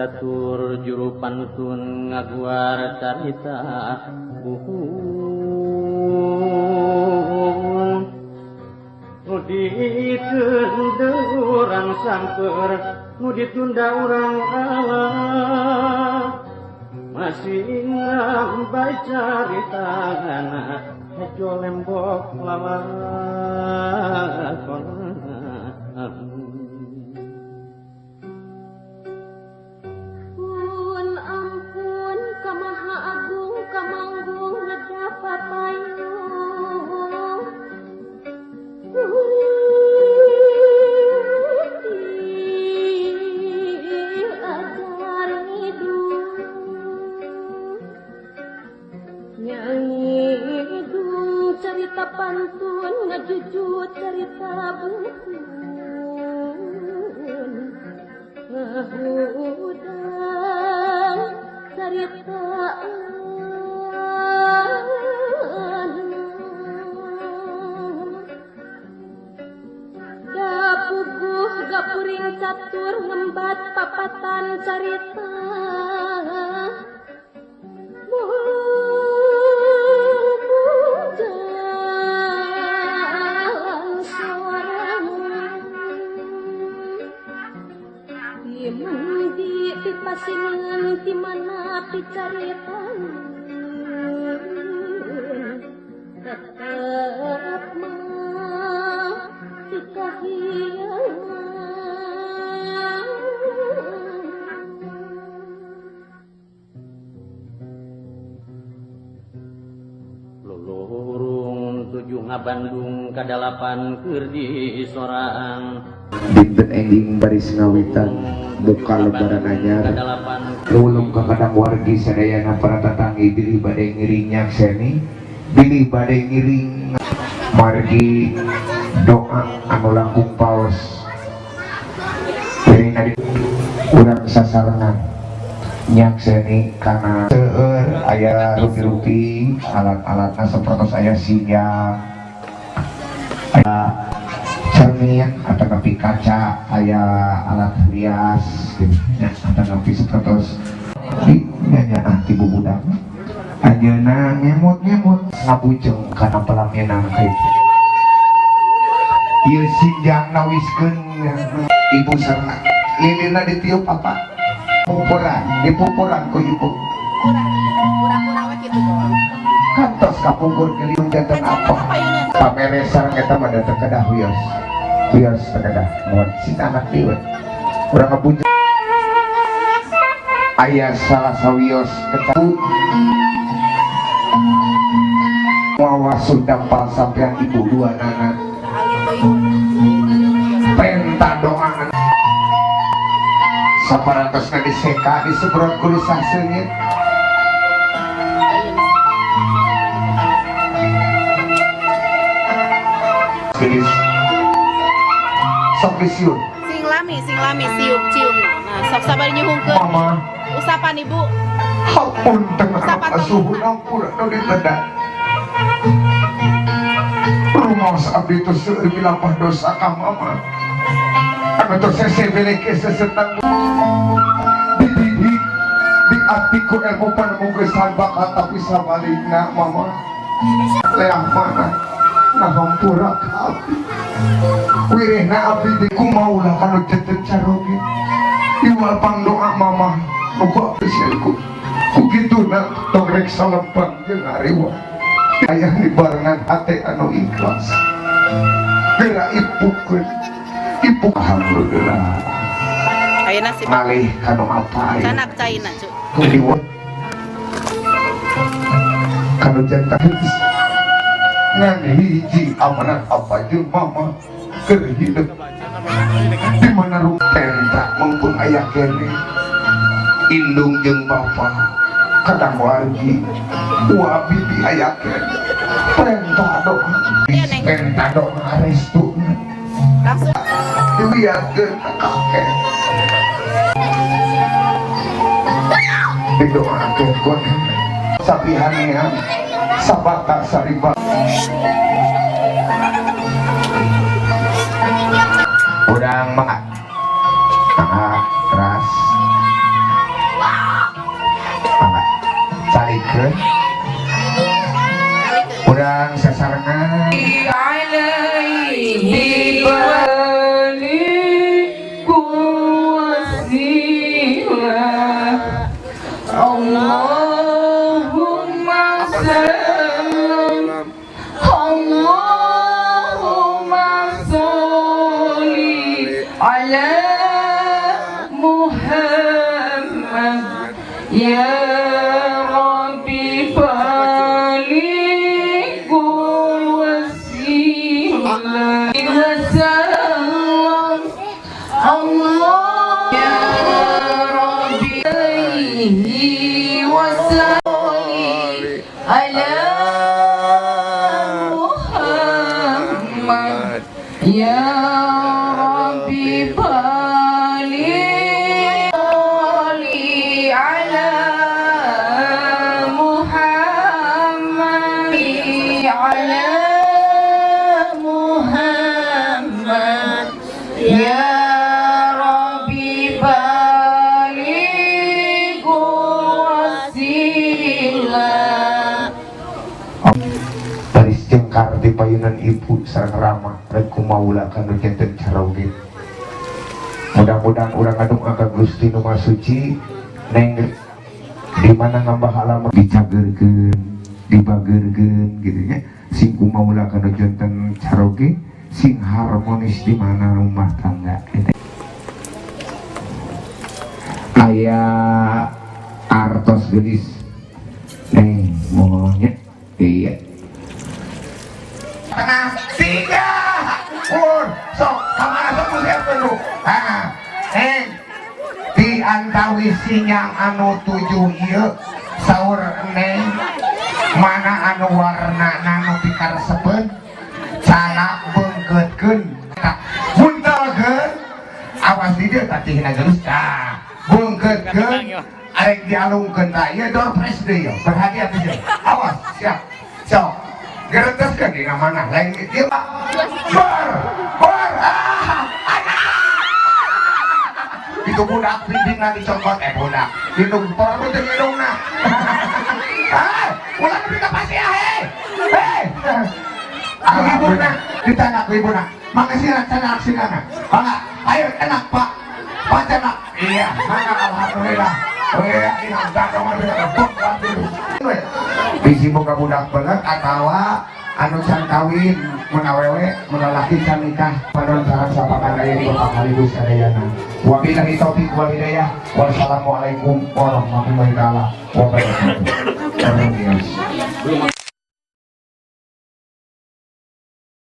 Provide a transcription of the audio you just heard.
Catur juru pantun ngaguar carita buhun nu ditunda urang samper nu ditunda urang alah masih ngambai carita hejo lembok lalakon. Pun ampun kamaha agung kamanggung ngedapat payung ajar ngidung nyangidung cerita pantun ngejujut cerita buhun ngahudang cerita gapuguh gapuring catur ngembat papatan carita jalan sorangan di mendi di pasingan di mana picaritan tetap mah dikahiangan. Luluhurung tujuh ngabandung kadalapan keur di sorang dinten enjing baris ngawitan buka lebaran anyar ulum kakadang wargi sadayana para tatangi bilih bade ngiring nyakseni bilih bade ngiring margi doa anu langkung paos piringna di urang sasarengan nyakseni kana seueur aya rupi-rupi alat-alatna sapertos aya sinjang aya cermin atau nepi kaca aya alat hias gitu nya atau nepi sapertos di nyanyaah ti bubudak anjeunna ngemut-ngemut ngabujeng kana pelaminan kitu ieu sinjang nawiskeun ibu sareng lilinna ditiup apa pupuran dipupuran ku ibu kantos kapungkur geuling janten apa pamere sareng eta mah dateng kedah wios wios kedah mohon si anak dieu urang ngabujeng aya salah sawios ketemu mawa dampal sampean ibu dua nana penta doa saparantosna diseka disemprot ku disaseungit geus sok disium sing lami siup cium. Nah sok sabar nyuhungkeun mama usapan ibu hapunten asuhun ampun anu ditenda rumaos abdi teh seueur milampah dosa ka mama anu teh seseh beleke sesetang dididik diatiku ilmu panemu geus bakat tapi sabalikna mama leah mana nah hampura ka abdi wirehna abdi teh kumaulah kanu janten caroge iwal pangdoa mama nu ku abdi ku kugituna tong rek salempang jeung hariwa ayah dibarengan hate anu ikhlas geura ipukeun ipu alhamdulillah ayeuna si ngalih kanu apa aya canak caina cu kanu jantan ngan hiji amanat apa jeung mama keur hidup di mana rumah tenta mumpung aya kene indung jeung bapa kadang wargi wa bibi aya kene perintah doa perintah doa restu langsung diwiatkeun ka kakek didoakeun ku sapihanean sabata sariba urang mangga mangga teras Kalikeun urang sasarengan. عليه بلغ وسيلة اللهم سلم اللهم صل على محمد يا ربي بلغ الوسيلة وسلم الله يا ربي عليه وسلم على محمد يا ربي بلغ على محمد على محمد يا ربي بلغ الوسيلة. Baris jengkar di payunan ibu sareng rama rek kumaula kanu janten caroge. Mudah-mudahan urang ngadonga ka Gusti Nu Maha Suci, neng di mana ngambah alam dicageurkeun, dibageurkeun gitu nya, sing kumaula kanu janten caroge, sing harmonis di mana rumah tangga eta. Aya artos gelis, neng, maunya iya tengah tiga pur sok kamana sok siap dulu. Ah, di antawis sinyal anu tujuh ieu, saur neng mana anu warna anu pikaresepeun? Cara beungkeutkeun, buntelkeun, awas di dieu tatihna geus. Tah, beungkeutkeun, arek dialungkeun. Tah, ieu door prize deui ieu, berhadiah ieu. Awas, siap, sok gereteskeun dina mana lain ieu. Bar bar, ah anak itu budak pimpinna dicokot, eh budak itu perlu jeung hidungna. Ah, ulah nepi ka pasiah. Hei hei, aku ibuna ditanya, aku ibuna mangga sina canak sinana mangga. Ayo enak, Pak, Pak canak. Iya, mangga. Alhamdulillah. Oh iya, ini dong bisi boga budak belet atawa anu can kawin, mun awewe, mun lalaki can nikah. Panon sareng sapakan aya di Bapak Kaligus sadayana. Wabillahi taufik wal hidayah, wassalamualaikum warahmatullahi taala wabarakatuh.